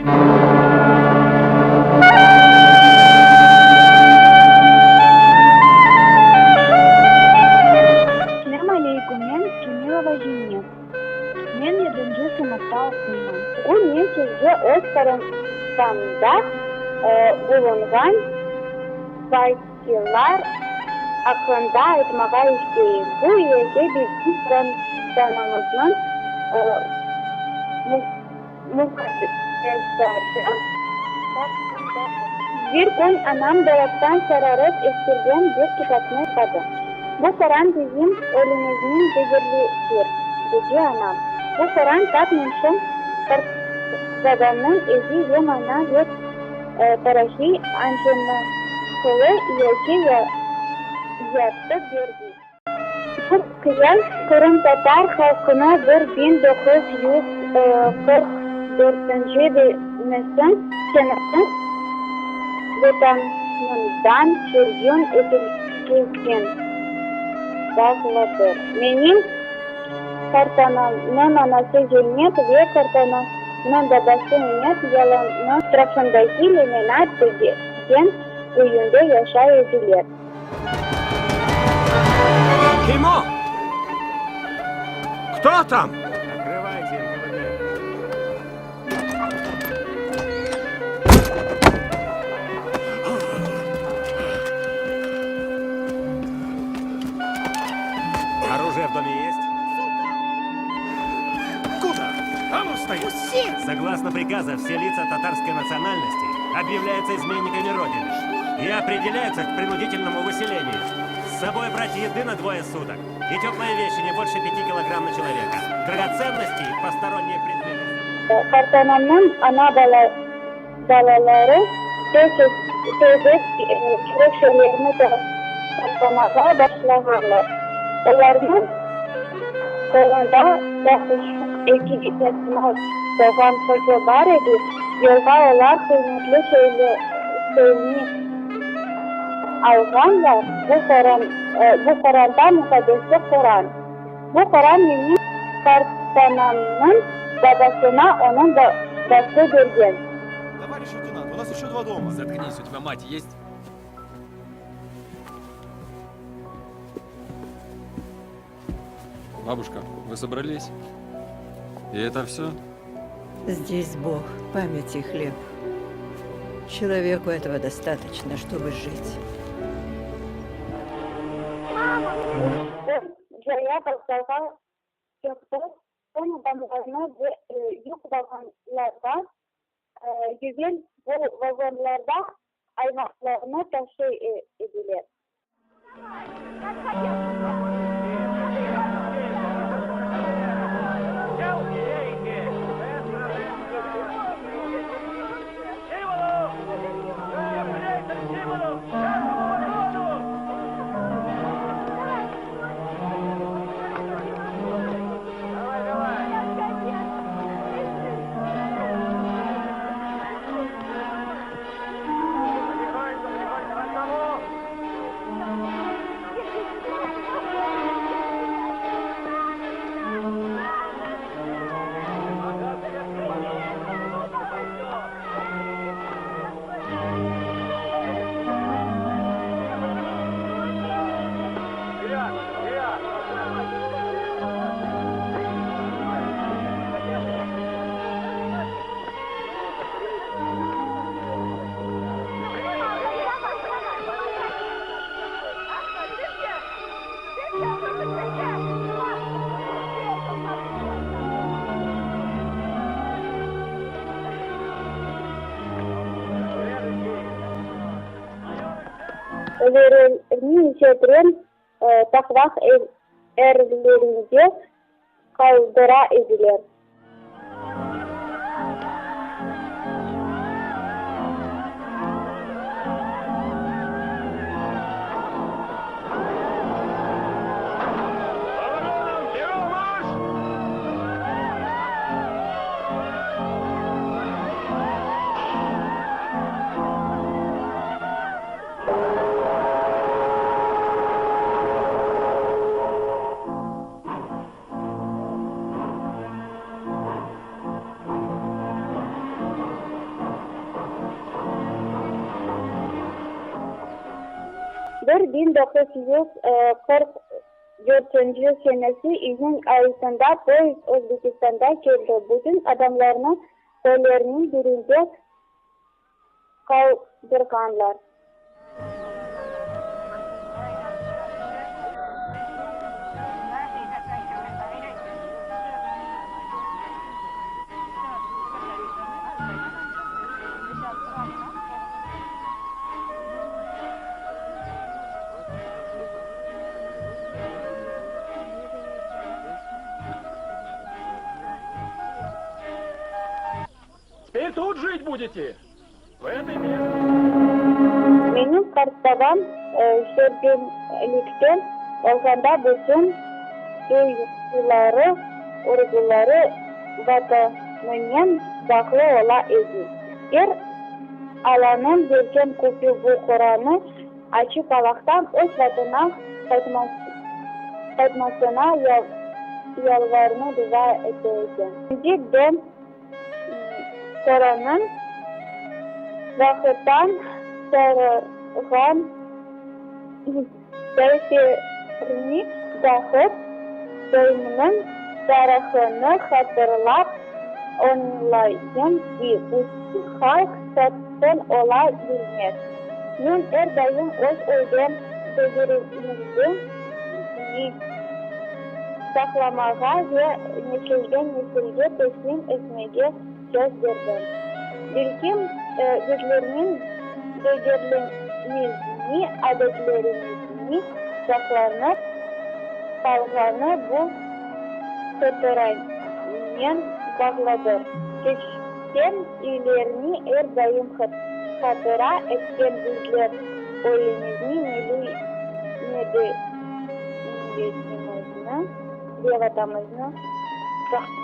Selâm aleyküm, men Kemilova Cennet. Men yedinci sınıfta oquyman. Bugün men sizge öz qorantamda bulunğan vaqialar aqqında aytmağa isteyim. Bu yerde bizim qorantamıznıñ muqaddesatı. Bir kün anam dolaptan sararıp eskirgen bir kitapnı tadı. Bu Qoran bizim elimizniñ degerlidir, dedi anam. Bu Qoran tap menşin qartbabamnıñ ezi ve mana ve tarahiy añlamaqlı yaki yatıp berdi. Bu vaqia qırımtatar halqına 1944-nci senesi Vetanından sürgün etilgenen bağlıdır. Menim qartanamnıñ anası Zeynep ve qartanamnıñ babası Memet yalıñız etrafındaki Leninat degen köyünde yaşay ediler. Kim o? Kto tam? Открывайте, НКВД. Оружие в доме есть? Куда? А ну стоять! Согласно приказа, все лица татарской национальности объявляются изменниками Родины и определяются к принудительному выселению. С собой брать еды на двое суток и теплые вещи не больше 5 килограмм на человека. Драгоценности и посторонние предметы. Qartanamnıñ ana balaları tez-tez kerek şeylerni toplamağa başlağanlar. Olarnıñ qolunda yaqlaşıq eki yaşına doğğan qızı bar edi. Yolğa olar qıymetli şeyni alğanlar, bu qoranta muqaddesli Qoran. Bu Qoran menim qartanamnıñ babasına onıñ babası bergen. Товарищ лейтенант, у нас еще два дома. Заткнись, у тебя мать есть? Бабушка, вы собрались? И это все? Здесь Бог, память и хлеб. Человеку этого достаточно, чтобы жить. O, caya vokzalğa çıqtı, soñ adamlarnı yük vagonlarğa Evel bu vagonlarda ayvanlarnı taşıy ediler. Ölülerni ise tren taqlaq yerlerinde qaldıra ediler. 1944 senesi iyün ayında poyezd Özbekistanğa keldi. Bütün adamlarnı köylerniñ birinde qaldırğanlar. Teper tut jit budete, v etoy Menim qartbabam sürgünlikte olğanda bütün duyğuları, urğuları Vatanınen bağlı ola edi. Er Allanıñ bergen küçü bu qoranı açıp Allahtan öz Vatanına qaytmasına yalvarını dua ete eken. Şimdi de qoranıñ vaqıttan sarğan saifelerine baqıp, soyumnıñ tarihını hatırlap añlayım ki, bütün halq satqın ola bilmez. Men er daim öz öyde degerimizni saqlamağa ve nesilden nesilge teslim etmege söz berdim. Belkim, bizlerniñ degerlerimizni, adetlerimizni saqlanıp qalğanı bu hatıranen bağlıdır. Keçken yıllarnı er daim hatıra etken bizler köyümizni, milliy medeniyetimizni ve Vatanımıznı saqlaymız.